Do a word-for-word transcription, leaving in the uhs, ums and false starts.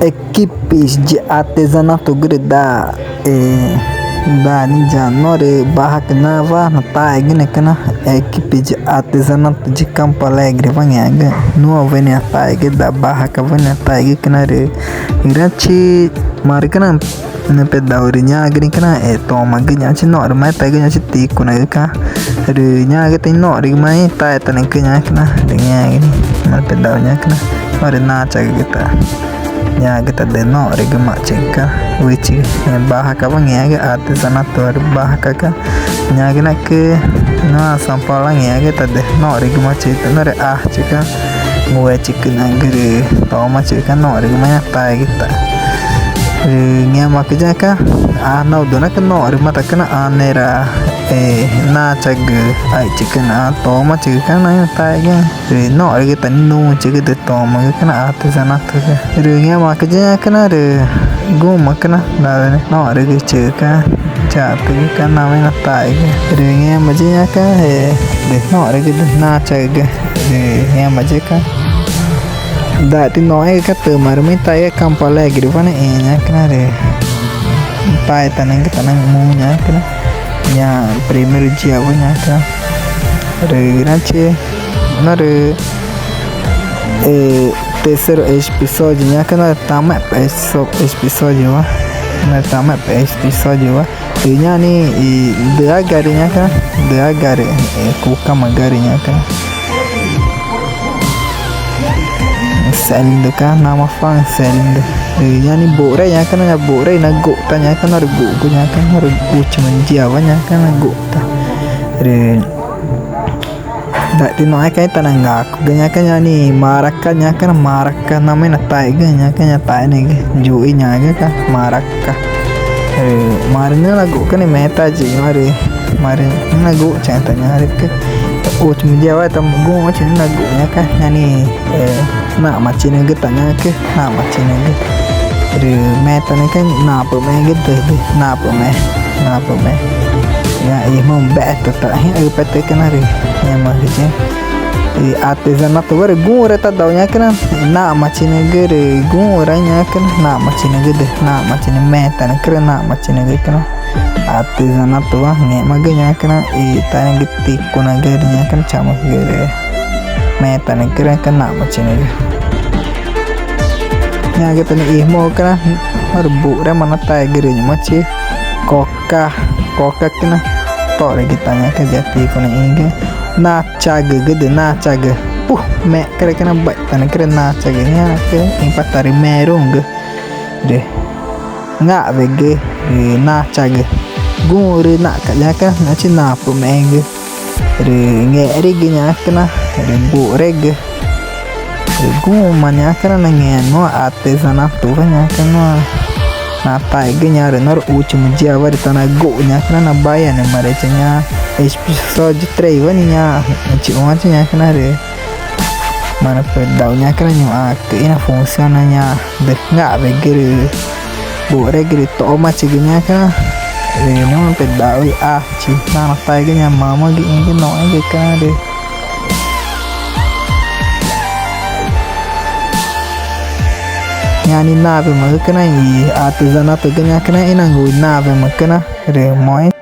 Equipes de artesanato rü daa, e, daa ni ya norü bajaca nawa nataegüna cana equipe de artesanato de Campo Alegrewa ngẽãgü. Nuãwa ni nataegü, daa bajacawa ni nataegü cana rü, rü ñaã chi marü cana nüxü̃ pedau rü ñaãgü ni cana, e, tomagü ñaã chi norü ma etaegü ñaã chi ticunagü cana. Rü ñaãgü ta norügümaã taetanagü ñaã cana rü ngẽãgü ni marü pedau ñaã cana norü nachagügu ta ñaãgü ta dü norügümaã chixü̃ cana wüxichigü. Bajacawa ngẽãgü artesanato rü bajacaca ñaãgü nacü nuã São Paulo ngẽãgü ta dü norügümaã chixü̃ ta norü achixü̃ cana nguechixü̃ nagü rü toma chixü̃ cana norügümaã nataegü ta. Rü ngẽmaãcü ya cana, a, nau dunaca norüma ta cana anera, e, nachagü aixchixü̃ cana toma chixü̃ cana nataegü. Rü norügü ta ni nuxü̃ chixü̃gü dü tomagü cana artesanatogü. Rü ngẽmaãcü ya ñaã cana rü guxü̃ma cana daa norügü chixü̃ cana chatügü cana namaã nataegü. Rü ngẽma ya ñaã cana, e, dü norügü dü nachagügu. Rü ngẽma ya cana daa ti noẽgü cana tümaarü ma itaegü Campo Alegrewa ne i ñaã cana rü taetanagü ta naxũ ñaã cana ñaã primeiro diawa ñaã cana. Rü ñaã chi norü, e, terceiro episódio ñaã cana tamaxẽxü̃ episódiowa, norü tamaxẽxü̃ episódiowa. Rü ñaã ni i düágarü ñaã cana, düágarü, e, cucamagarü ñaã cana. Sexẽlindo cana namaã cuxü̃ sexẽlindo. Rü ñaã ni buxre ñaã cana, ñaã buxre i naguxta ñaã cana norü guxgu ñaã cana norü último diawa ñaã cana naguxta. Rü daa ti noẽgü cana itanangacugü ñaã cana ñaã ni maraca ñaã cana, maraca namaã nataegü ñaã cana ñaã taeneẽgü yuxi ñaãgü cana maraca. Rü marü nüxü̃ naguxü̃ cana i meta yiĩxü̃wa rü marü nüxü̃ naguxchaü̃ ta ñaãrü cana último diawa ta guxü̃wa chi nüxü̃ naguxü̃ ñaã cana ñaã ni, e, naxmachinagü ta ñaã cana naxmachinagü. Rü metanagü cana napümexẽgü dü, dü napümex, napümex. Ñaã ixü̃mü Beto ta ĩxü̃ üü̃petü cana rü ngẽmaãcü ya i artesanatowa rü guxü̃raü̃ tadau ñaã cana naxmachinagü rü guxü̃raü̃ ñaã cana naxmachinagü dü, naxmachinagü metanagü rü naxmachinagü cana artesanatowa ngẽxmagü ñaã cana i taegü ticunagü rü ñaã cana chamücügü rü metanagü rü cana naxmachinagü. Ñaãgü ta ni ixü̃mü cana norü buxrema nataegü rü ñu̱xma chi coca, coca cana torügü ta ñaã cana ya ticunaxü̃gü nachagügu dü nachagü. Pu, mexcüre cana baixtanagü rü nachagü ñaã cana ĩpata rü meruü̃gü rü ngaxwegü rü nachagü. Guxü̃ rü naxca̱x ñaã cana ñaã chi napümexẽgü rü ngerigü ñaã cana rü buxregü. Rü guxü̃ma ñaã cana nangẽxma nuã artesanatowa ñaã cana nuã nataegü ñaã rü norü último diawa rü tanaguxü̃ ñaã cana nabaixanüma rü cha ñaã episódio trêswa ni ñaã chixũãchi ñaã cana rü marü pedau ñaã cana ñuxãcü ina funciona ñaã dü ngaxwegü rü buxregü rü tomachigü ñaã cana rü nuã pedau i a chi nanataegü ñaã mamagüxü̃gü noẽgü cana rü ñaã ni nawemagü cana i artesanatogü ñaã cana ínangu i nawema cana rü moxẽ